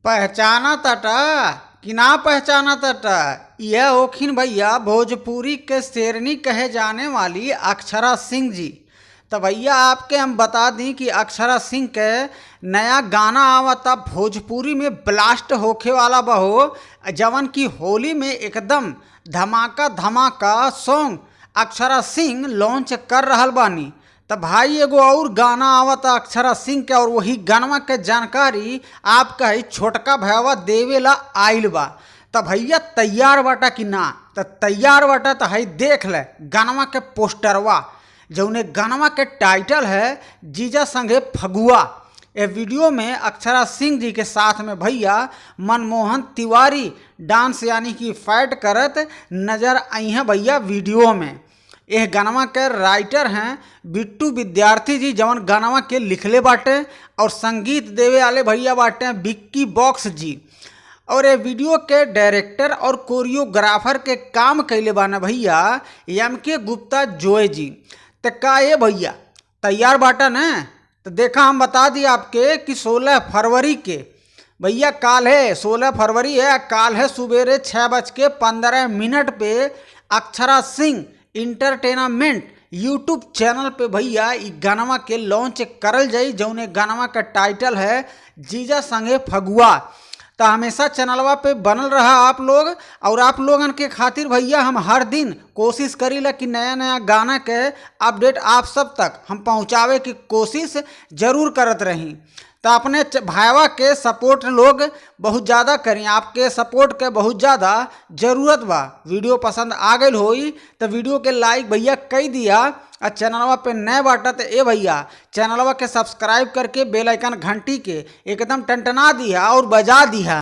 पहचाना ताटा कि ना पहचाना ताटा। यह होखिन भैया भोजपुरी के शेरनी कहे जाने वाली अक्षरा सिंह जी। तो भैया आपके हम बता दी कि अक्षरा सिंह के नया गाना आवता भोजपुरी में ब्लास्ट होखे वाला बहो, जवन की होली में एकदम धमाका धमाका सॉन्ग अक्षरा सिंह लॉन्च कर रहल बानी। त भाई एगो और गाना आवता अक्षरा सिंह के और वही गानवा के जानकारी आपका ही छोटका भैया देवेला आइल बा। त भैया तैयार बाटा कि ना? त तैयार बाटा त हई देख ले गानवा के पोस्टरवा, जौने गानवा के टाइटल है जीजा संगे फगुआ। ए वीडियो में अक्षरा सिंह जी के साथ में भैया मनमोहन तिवारी डांस यानी कि फाइट करत नजर आई हैं भैया वीडियो में। एह गानवा के राइटर हैं बिट्टू विद्यार्थी जी, जवन गानवा के लिखले बाटे, और संगीत देवे वाले भैया बाटे बिक्की बॉक्स जी। और ये वीडियो के डायरेक्टर और कोरियोग्राफर के काम कैले बाना भैया एम के गुप्ता जोय जी। तो का ये भैया तैयार बाटा न? तो देखा हम बता दिए आपके कि 16 फरवरी के भैया काल है, 16 फरवरी है, काल है सुबेरे 6:15 पे Akshara Singh entertainment YouTube channel पे भैया इ गानवा के लॉन्च करल जाई, जौने गानवा का टाइटल है जीजा संगे फगुआ। तो हमेशा चैनलवा पे बनल रहा आप लोग, और आप लोगन के खातिर भैया हम हर दिन कोशिश करीला कि नया नया गाना के अपडेट आप सब तक हम पहुंचावे की कोशिश जरूर करत रही। तो अपने भाईवा के सपोर्ट लोग बहुत ज़्यादा करी, आपके सपोर्ट के बहुत ज़्यादा ज़रूरत बा। वीडियो पसंद आ गई होई तो वीडियो के लाइक भैया कई दिया, और चैनलवा पे नए बाटा तो ए भैया चैनलवा के सब्सक्राइब करके बेल आइकन घंटी के एकदम टनटना दिया और बजा दिया।